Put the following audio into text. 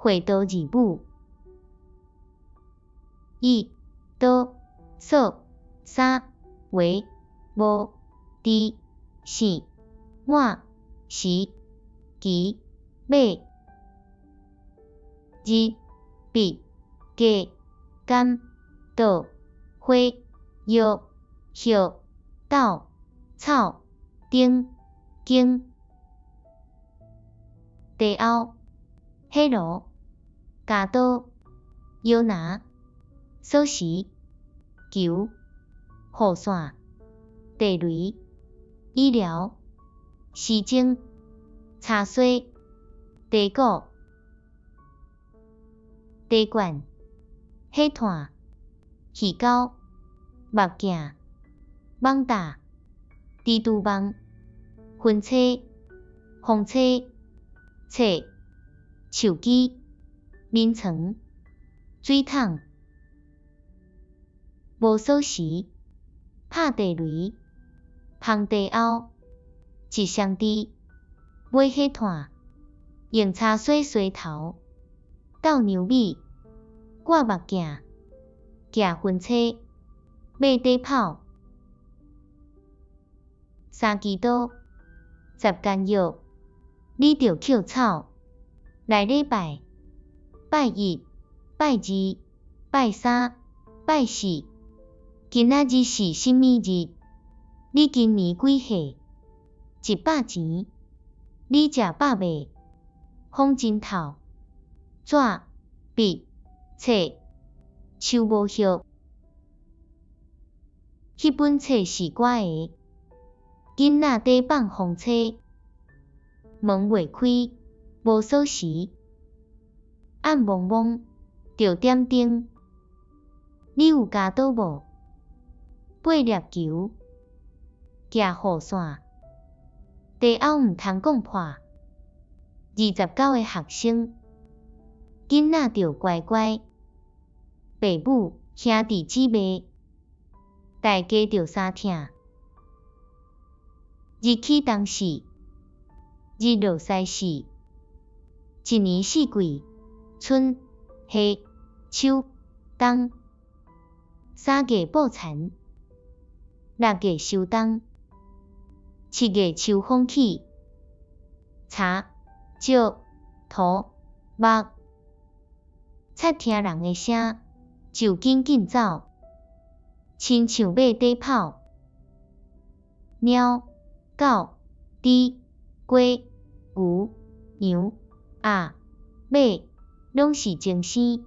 會多字母，一、多、數、三、畫、無、豬、姓、滿、時、期、馬、日、筆、價、柑、倒、花、藥、葉、斗、草、燈、經、地後、火爐、鉸刀、藥拿、鎖匙、球、雨傘、地雷、醫療、時鐘、茶水、地鼓、茶罐、火炭、魚鈎、目鏡、網罩、蜘蛛網、分車、風車、冊、手機、眠床、水桶、無鎖匙、拍地雷、芳地後、一雙豬、買火炭、用茶洗梳頭、鬥牛米、掛目鏡、騎分車、馬底跑、三支刀、十間藥、你著抾草、內禮拜、拜一、拜二、拜三、拜四。今仔日是啥物日？你今年幾歲？一百錢。你食飽未？風真透。紙、筆、冊、樹無葉。彼本冊是我的。囡仔佇放風車。門袂開，無鎖匙。暗濛濛，著點燈。你有鉸刀無？八粒球，舉雨傘，地後毋通講破。29個學生，囡仔著乖乖。爸母兄弟姊妹，大家著相疼。日起東逝，日落西逝。一年四季，春、夏、秋、冬。三月捕蠶，六月收冬，七月秋風起。柴、石、土、木，插聽人的聲，就緊緊走，親像馬底跑。貓、狗、豬、雞、牛、羊、鴨、馬，攏是精生。